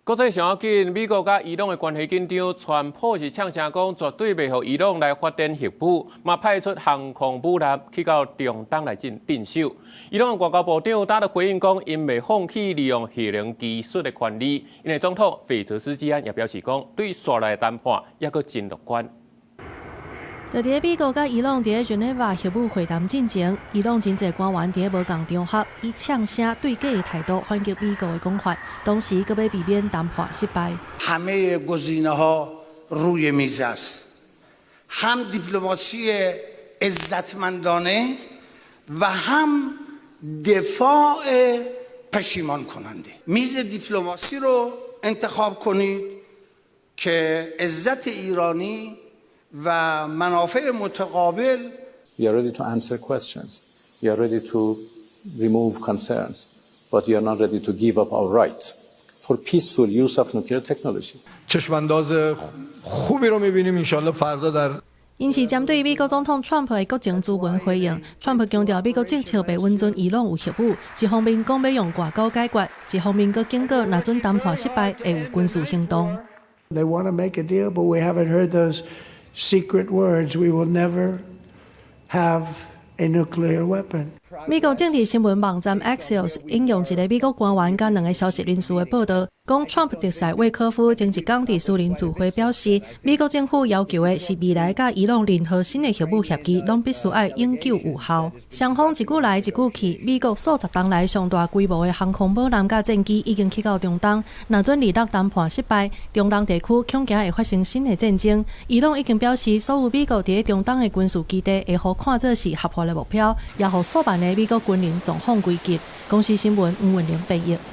國際上要緊，美國佮伊朗的關係緊張，川普是嗆聲講絕對袂予伊朗來發展核武，嘛派出航空母艦去到中東來進鎮守。伊朗的外交部長今日回應講，𪜶袂放棄利用核能技術的權利。𪜶的總統費澤斯基安也表示講，對紲來的談判猶閣真樂觀。就佇美國佮伊朗佇日內瓦核武會談進前，伊朗真濟官員佇無仝場合以嗆聲對決的態度反擊美國的講法，同時閣欲避免談判失敗。 همه گزینه ها روی میز است، هم دیپلماسی عزتمندانه و هم دفاع پشیمان کننده. میز دیپلماسی رو انتخاب کنید که عزت ایرانی و منافع متقابل. We are ready to answer questions. We are ready to remove concerns, but we are not ready to give up our right for peaceful use of nuclear technology. چشمانداز خوبی رو میبینیم انشالله فردا در 𪜶是針對美國總統川普的國情諮文回應。川普強調美國政策袂允准伊朗有核武，一方面講欲用外交解決，一方面閣警告若准談判失敗，會有軍事行動。 They want to make a deal, but we haven't heard those secret words. We will never have a nuclear weapon. 美國政治新聞網站 Axios 引用一个美國官員佮兩个消息人士的報道，講川普特使威科夫前一工佇私人聚會表示，美國政府要求的是未來佮伊朗任何新的核武協議，攏必須愛永久有效。雙方一句來一句去，美國數十冬來上大規模的航空母艦佮戰機已經去到中東。若准二六談判失敗，中東地區恐驚會發生新的戰爭。伊朗已經表示，所有美國佇中東的軍事基地會予看做是合法的目標，也予數萬个美國軍人狀況危急。公視新聞吳文玲編譯。